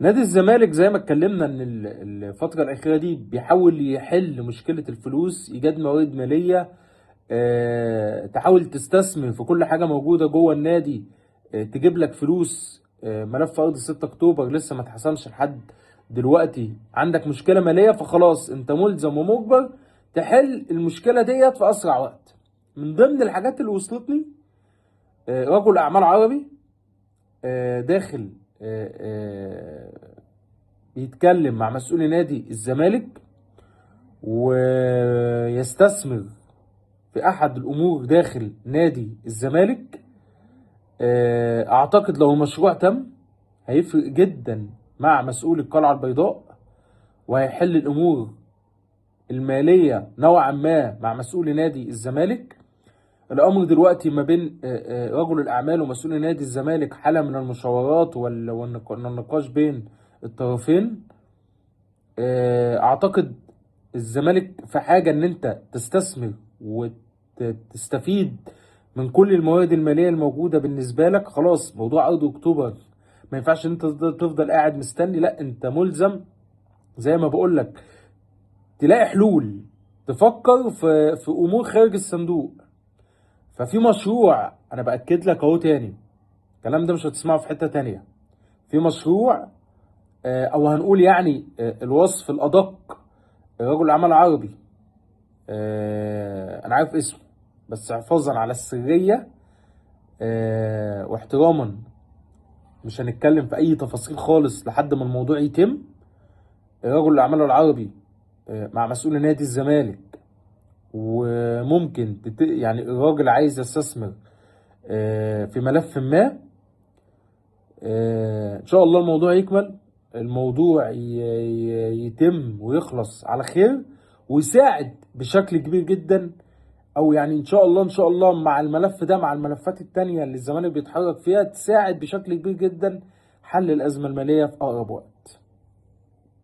نادي الزمالك زي ما اتكلمنا ان الفترة الأخيرة دي بيحاول يحل مشكلة الفلوس، ايجاد موارد مالية، تحاول تستثمر في كل حاجة موجودة جوه النادي، تجيب لك فلوس. ملف أرض 6 أكتوبر لسه ما اتحسمش لحد دلوقتي، عندك مشكلة مالية، فخلاص انت ملزم ومجبر تحل المشكلة ديت في أسرع وقت. من ضمن الحاجات اللي وصلتني رجل أعمال عربي داخل بيتكلم مع مسؤول نادي الزمالك ويستثمر في أحد الأمور داخل نادي الزمالك. أعتقد لو المشروع تم هيفرق جدا مع مسؤول القلعة البيضاء، وهيحل الأمور المالية نوعا ما مع مسؤول نادي الزمالك. الأمر دلوقتي ما بين رجل الأعمال ومسؤول نادي الزمالك حالة من المشاورات والنقاش بين الطرفين. أعتقد الزمالك في حاجة إن أنت تستثمر وتستفيد من كل الموارد المالية الموجودة بالنسبة لك. خلاص موضوع أرض أكتوبر ما ينفعش إن أنت تفضل قاعد مستني، لا أنت ملزم زي ما بقولك تلاقي حلول، تفكر في أمور خارج الصندوق. ففي مشروع، انا باكد لك اهو تاني، الكلام ده مش هتسمعه في حتة تانية. في مشروع، او هنقول يعني الوصف الادق، رجل اعمال عربي، انا عارف اسمه بس حفاظا على السرية واحتراما مش هنتكلم في اي تفاصيل خالص لحد ما الموضوع يتم. رجل الاعمال العربي مع مسؤول نادي الزمالك، وممكن يعني الراجل عايز يستثمر في ملف ما. ان شاء الله الموضوع يكمل، الموضوع يتم ويخلص على خير، ويساعد بشكل كبير جدا، او يعني ان شاء الله ان شاء الله مع الملف ده مع الملفات التانية اللي الزمالك بيتحرك فيها تساعد بشكل كبير جدا حل الأزمة المالية في أقرب وقت.